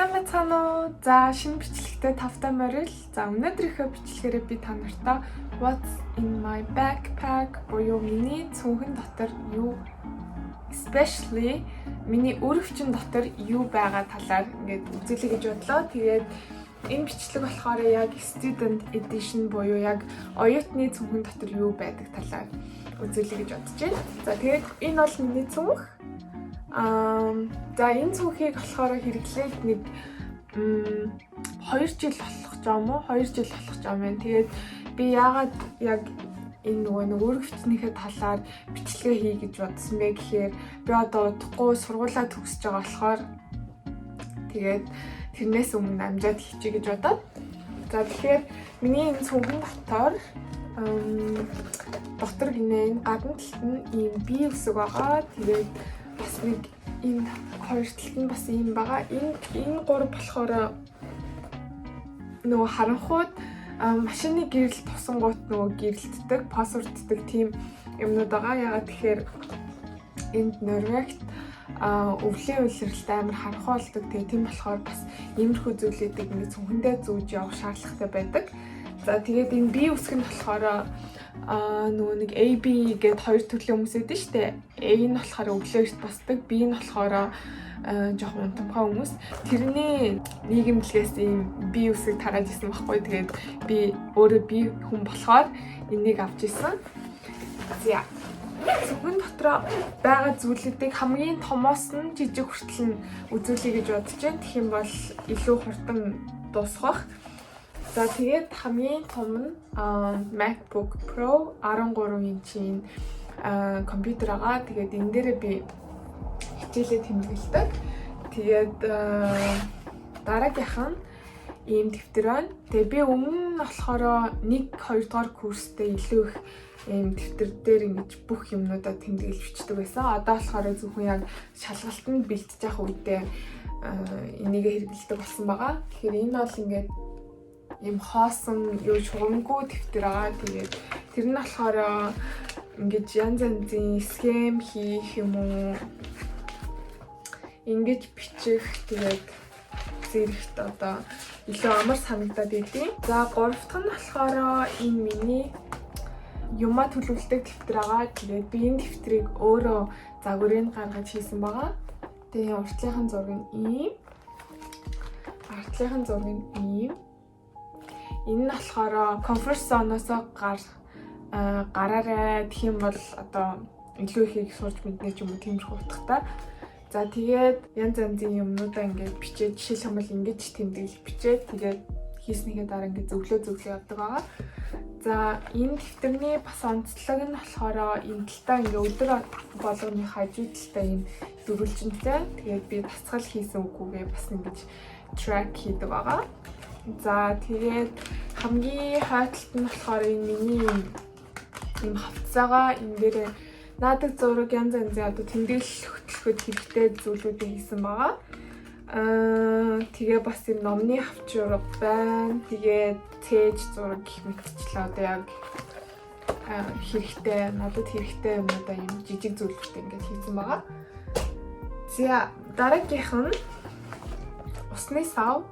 Сайн байцгаана уу? За, шинэ бичлэгтээ тавтай морил. За, өнөөдрийнхөө бичлэгээрээ би та нартай "What's in my backpack" буюу миний цүнхэн дотор юу, especially миний өрөвчин дотор юу байгаа талаар ингээд үзүүлье гэж бодлоо. Тэгээд энэ бичлэг болохоор яг student edition буюу яг оюутны цүнхэн дотор юу байдаг талаар үзүүлье гэж бодож байна. За, тэгээд энэ бол миний цүнх. За, энэ цүнхийг болохоор хэрэглээд нэг 2 жил болох ч юм уу? 2 жил болох ч юм байна. Тэгээд би яагаад яг энэ нөгөө нэг үүргэвчнийхээ талаар бичлэгээ хий гэж бодсон бэ гэхээр би одоо удахгүй сургуулаа төгсөж байгаа болохоор тэгээд тэрнээс өмнө амжаад хийчихье гэж бодоод. За, тэгэхээр миний энэ цүнхэн дотор гинэ, энэ гадна талд нь ийм B үсэг байгаа. Тэгээд бас нэг энэ хоёр талд нь бас ийм байгаа. Энэ гурав болохоор нөгөө харанхууд машины гэрэл тусангуут нөгөө гэрэлтдэг, пассвортдаг тийм юмнууд байгаа. Ягаад тэгэхээр энд Норвегт өвлийн улиралд амар харанхуй болдог. Тэгээ тийм болохоор бас иймэрхүү зүйлүүдийг ингэ цүнхэндээ зүүж явах шаардлагатай байдаг. За, тэгээд энэ B үсэг нь болохоор нөгөө нэг A, B гээд хоёр төрлийн хүмүүс өгдөн штэ. A нь болохоор өглөө эрт босдог, B нь болохоор жоохон унтамхай хүмүүс. Тэрний нийгэмлэгээс ийм B үсэг тарааж исэн байхгүй. Тэгээд би өөрөө B хүн болохоор энийг авч исэн. За. Цүнхэн дотроо байгаа зүйлүүдийг хамгийн томоос нь жижиг хүртэл нь үзүүлье гэж бодож байна. Тэгэх юм бол илүү хурдан дуусгах. За, тэгээд хамгийн том нь MacBook Pro 13 инчийн компьютер байгаа. Тэгээд энэ дээрээ би хичээлээ тэмдэглэдэг. Тэгээд дараагийнх нь ийм дэвтэр байна. Тэгээ би өмнө нь болохоор 1 2 дугаар курстэй илүү их ийм дэвтэр дээр ингэж бүх юмнуудаа тэмдэглэж бичдэг байсан. Одоо болохоор зөвхөн яг шалгалтанд бэлтэж явах үедээ энийг хэрэглэдэг болсон байгаа. Тэгэхээр энэ бол ингээд ийм хоосон юу шугамгүй дэвтэр байгаа. Тэгээд тэр нь болохоор ингэж янз янзын схем хийх юм уу, ингэж бичих, тэгээд зэрэгт одоо илүү амар санагдаад идэв. За, гурав дахь нь болохоор энэ миний юмаа төлөвлөдөг дэвтэр байгаа. Тэгээд би энэ дэвтрийг өөрөө загварыг гаргаж хийсэн байгаа. Тэгээ уртлынхын зураг нь ийм. Артлынхын зураг нь ийм. Энэ нь болохоор comfort zone-оос гараарай. Тэгэх юм бол одоо илүү ихийг сурч мэднэ ч юм уу, тиймэрхүү утгатай. За, тэгээд янз янзын юмнуудаа ингээд бичээд, жишээлх юм бол ингэж тэмдэглэл бичээд, тэгээд хийснийхээ дараа ингээд зөвлөө зөвлөө явдаг байгаа. За, энэ дэвтэрний бас онцлог нь болохоор энэ талтаа ингээ өдөр болгоны хажуу талдаа ийм дөрвөлжинтэй. Тэгээд би дасгал хийсэн үгүйгээ бас ингэж track хийдэг байгаа. За, тэгээд хамгийн хойд талд нь болохоор энэ миний ийм хавтсаага энэ дээр наадаг зураг, янз янзын одоо тэмдэглэл хөтлөхөд хэрэгтэй зүйлүүдийг хийсэн байгаа. Тэгээ бас юм номны хавчурга байна. Тэгээд цээж зураг гэх мэтчлээ одоо яг хэрэгтэй, надад хэрэгтэй юмнуудаа юм жижиг зүйлүүдтэй ингээд хийсэн байгаа. За, дараагийнх нь усны сав.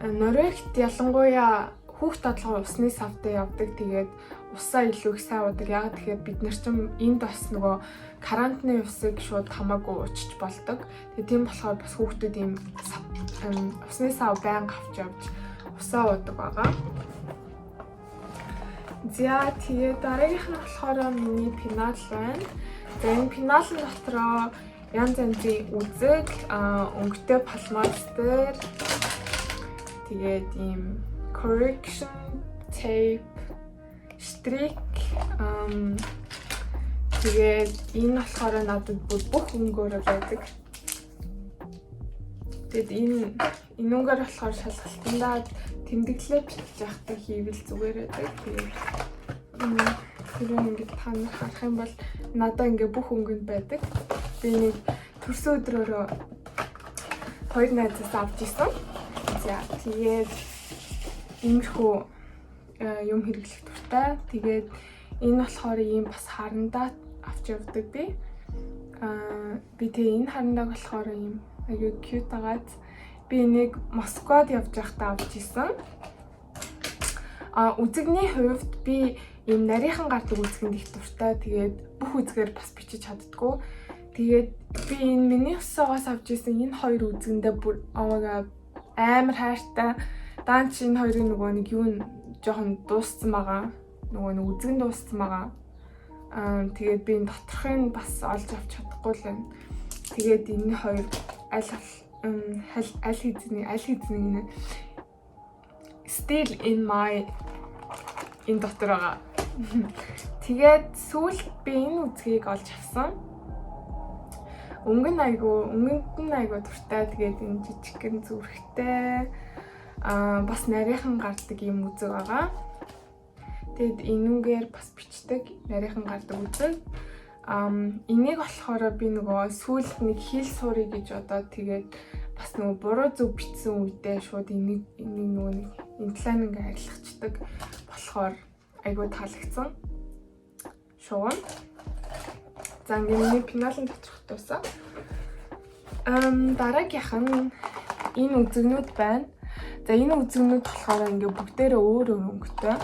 Норвегт ялангуяа хүүхд бодлогоор усны савтай явдаг. Тэгээд усаа илүү их сайн уудаг. Яг тэгэхээр бид нар чинь энд бас нөгөө карантины усыг шууд хамаагүй уучиж болдог. Тэгээд тийм болохоор бас хүүхдүүд ийм усны сав байнга авч явж усаа уудаг байгаа. За, тэгээд дараагийнх нь болохоор миний пенал байна. За, энэ пеналын дотроо янз янзын үзэг, өнгөтэй фломастер, тэгээд ийм correction tape, штрик, тэгээд энэ болохоор надад бүр бүх өнгөөрөө байдаг. Тэгээд энэ өнгөөр болохоор шалгалтандаа тэмдэглэлээ бичиж байхдаа хийвэл зүгээр байдаг. Тэгээд тэр ингээд та нар харах юм бол надаа ингээ бүх өнгөнд байдаг. Би нэг төрсөн өдрөөрөө хоёр найзаас авч исэн. За, тэгээд иймэрхүү юм хэрэглэх дуртай. Тэгээд энэ болохоор ийм бас харандаа авч явдаг би. Би тэгээ энэ харандааг болохоор ийм Аягүй cute агаад би энийг Москвад явж байхдаа авч исэн. А үзэгний хувьд би ийм нарийнхан гардаг үзгэнд их дуртай. Тэгээд бүх үзгээр бас бичиж чаддггүй. Тэгээд би энэ Miniso-гоос авч исэн энэ хоёр үзгэндээ бүр, oh my God, амар хайртай. Даанч энэ хоёрын нөгөө нэг юу н жоохон дууссан байгаа. Нөгөө нэг үзгэн дууссан байгаа. Аа, тэгээд би энэ доторхыг бас олж авч чадахгүй л байна. Тэгээд энэ хоёр аль аль хэзээ аль хэзээ нэ still in my энэ дотор байгаа. Тэгээд сүүлд би энэ үзгийг олж авсан. Өнгө нь айгу, өнгөнд нь айгу дуртай. Тэгээд энэ жижигхэн зүрхтэй, аа, бас нарийнхан гардаг юм үзэг байгаа. Тэгээд энүүгээр бас бичдэг, нарийнхан гардаг үзэг. Энийг болохоор би нөгөө сүүлд нэг хэл сурыг гэж одоо тэгээд бас нөгөө буруу зөв бичсэн үедээ шууд энийг нөгөө нэг энэ талаа ингээ арилгачдаг болохоор айгуу таалагдсан. Шугам. За, ингээ миний пеналын доторх дуусаа. Дараагийнх нь энэ үзэгнүүд байна. За, энэ үзэгнүүд болохоор ингээ бүгдээрээ өөр өөр өнгөтэй.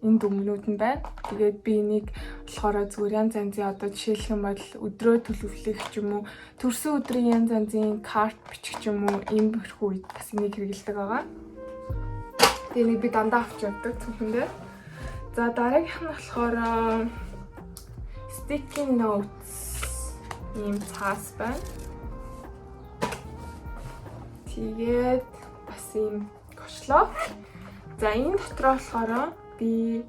Энэ дүнгнүүд нь байна. Тэгээд би энийг болохоор зүгээр янз янзын, одоо жишээлх юм бол өдрөө төлөвлөх ч юм уу, төрсөн өдрийн янз янзын карт бичих ч юм уу, ийм хөрхүү үед бас энийг хэрэглэдэг байгаа. Тэгээд энийг би дандаа авч явдаг цүнхэндээ. За, дараагийнх нь болохоор sticky notes ийм цаас байна. Тэгээд бас ийм кошлоо. За, энэ дотроо болохоор би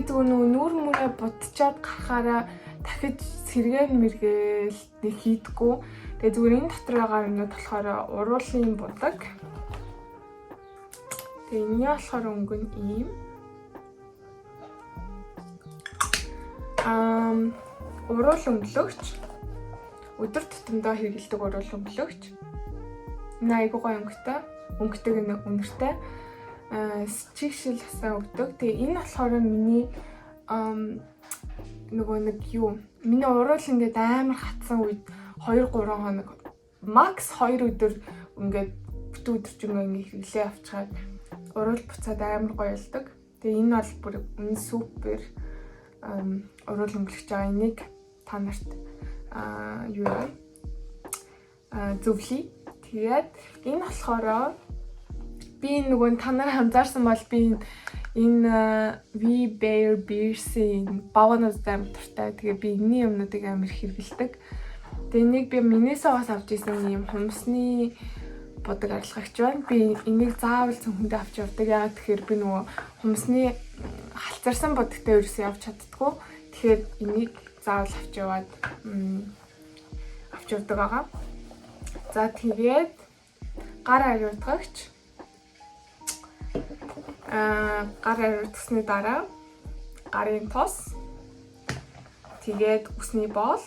зүгээр нөгөө нүүр мүрээ будчаад гарахаараа дахиж сэргээн мэргээл нэг хийдэггүй. Тэгээ зүгээр энэ дотор байгаа юмнууд болохоор уруулын будаг. Тэгээ энэний болохоор өнгө нь ийм. Уруул өнгөлөгч, өдөр тутамдаа хэрэглэдэг уруул өнгөлөгч. Энэ айгуу гоё өнгөтэй. Өнгөтэйг нь үнэртэй. Аа, чигшил хасаа өгдөг. Тэгээ энэ болохоор миний нөгөө нэг юу, миний уруул ингээд амар хатсан үед 2 3 хоног, max 2 өдөр ингээд бүтэн өдөр ч юм ингээд хэрэглээ авчгаад уруул буцаад амар гоё болдог. Тэгээ энэ бол бүр үнэн супер уруул өнгөлөж байгаа. Энийг та нарт юу яа зөвлөе. Тэгээд энэ болохоор би нөгөө та нар анзаарсан бол би энэ We Bare Bears-ийн бавганаас амар дуртай. Тэгээ би энэний юмнуудыг амар хэрэглэдэг. Тэгээ энийг би Miniso-гоос авч исэн юм хумсны будаг арилгагч байна. Би энийг заавал цүнхэндээ авч явдаг. Яагаад тэгэхээр би нөгөө хумсны халцарсан будагтай ерөөсөө явж чаддггүй. Тэгэхээр энийг заавал авч яваад авч явдаг байгаа. За, тэгээд гар ариутгагч, гар ариутгасны дараа гарын тос, тэгээд үсний боол.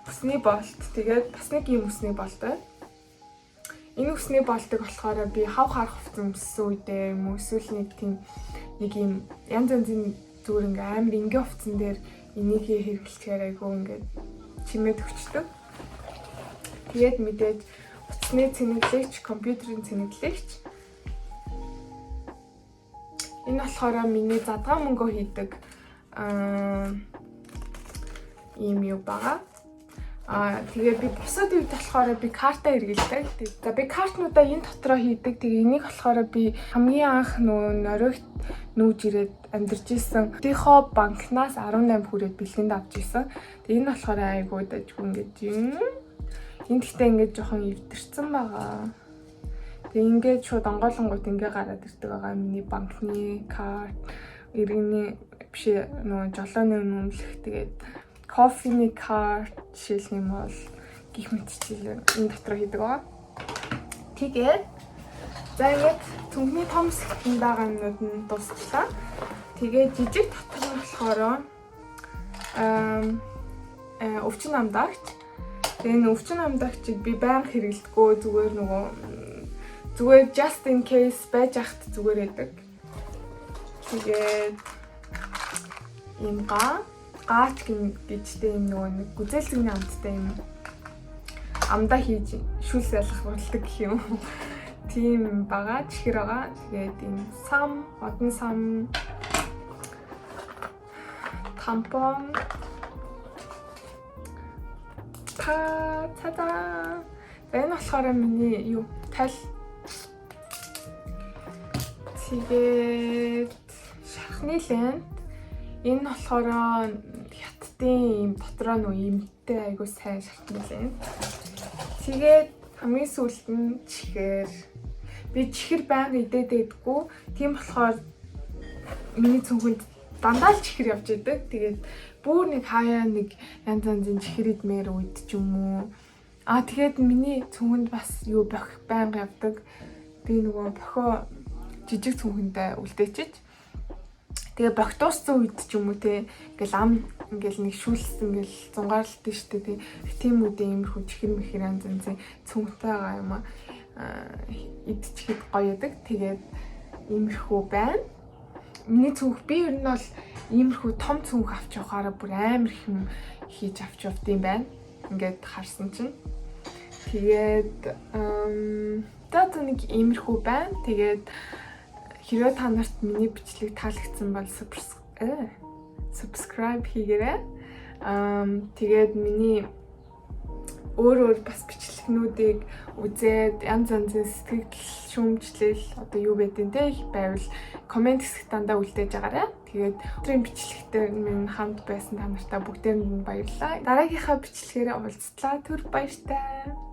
Үсний боолт, тэгээд бас нэг юм үсний боолт байна. Энэ үсний боолтыг болохоор би хав харах хувцас өмссөн үедээ юм уу, эсвэл нэг тийм нэг юм янз янзын зүгээр ингээ амар энгийн хувцсан дээр энийг хэрэглэчихээр айгүй ингээд чимээд өгчдөг. Тэгээд мэдээж утасны цэнэглэгч, компьютерийн цэнэглэгч. Энэ болохоор миний задгаа мөнгөө хийдэг ийм юу байгаа. Аа, тэгээ би бусад үед болохоор би карта хэрэглэдэг. За, би картнуудаа энэ дотроо хийдэг. Тэгээ энийг болохоор би хамгийн анх нөгөө Норвегт нүүж ирээд амьдарч исэн. Тихо банкнаас 18 хүрээд бэлгэнд авч исэн. Тэгээ энэ болохоор айгуу дажгүй ингээд юм. Энэ гэхдээ ингээд жоохон эвдэрсэн байгаа. Тэгээ ингээд шууд онгойлонгууд ингээ гараад ирдэг байгаа. Миний банкны карт, иргэний биш, нөгөө жолооны үнэмлэх, тэгээд кофений карт жишээлх юм бол гих мэтчилэн энэ дотор хийдэг байгаа. Тэгээд за, ингээд цүнхний том хэсэгтэн байгаа юмнууд нь дуусчлаа. Тэгээд жижиг дотор нь болохоор өвчин амдаагч. Тэгээ энэ өвчин амдаагчийг би байнга хэрэглэдэггүй, зүгээр нөгөө зүгээр just in case байж ахт зүгээр байдаг. Тэгээд ийм гаач гэжтэй юм нөгөө нэг гүзээлзгэний амттай юм. Амдаа хийж шүлс ялах болдог гэх юм уу. Тийм байгаа, чихэр байгаа. Тэгээд энэ сам, модон сам, тампон, та цада. За, энэ болохоор миний юу тал. Тэгээд шархны лент. Энэ болохоор хятадын ийм дотроо нөө имтэй айгуу сайн шархны лент. Тэгээд хамгийн сүүлд нь чихэр. Би чихэр байнга идээд байдаггүй. Тийм болохоор миний цүнхэнд дандаа л чихэр явж идэг. Тэгээд бүр нэг хаяа нэг янз янзын чихэр идмээр үед ч юм уу. Аа, тэгээд миний цүнхэнд бас юу бохи байнга явдаг. Би нөгөө бохио жижиг цүнхэндээ үлдээчиж. Тэгээ бохь дууссан үед ч юм уу те, ингээл ам ингээл нэг шүүлс ингээл зунгаарлалтай штэ те. Тийм үедээ иймэрхүү чихэр мэхэр янз янзын цүнхтэй байгаа юм а идчихэд гоё ядаг. Тэгээд иймэрхүү байна. Миний цүнх. Би ер нь бол иймэрхүү том цүнх авч явахаараа бүр амар их юм хийж авч явд юм байна. Ингээд харсан чинь. Тэгээд за нэг иймэрхүү байна. Тэгээд хэрвээ та нарт миний бичлэг таалагдсан бол subscribe хийгээрэй. Тэгээд миний өөр өөр бас бичлэгнүүдийг үзээд янз янзын сэтгэл шүүмжлэл одоо юу байдیں те байвал comment хэсэгт дандаа үлдээж агаарай. Тэгээд өдрийн бичлэгтэр минь хамт байсан та нартай бүгдээрэнд нь баярлалаа. Дараагийнхаа бичлэгээр уулзтлаа. Түр баяртай.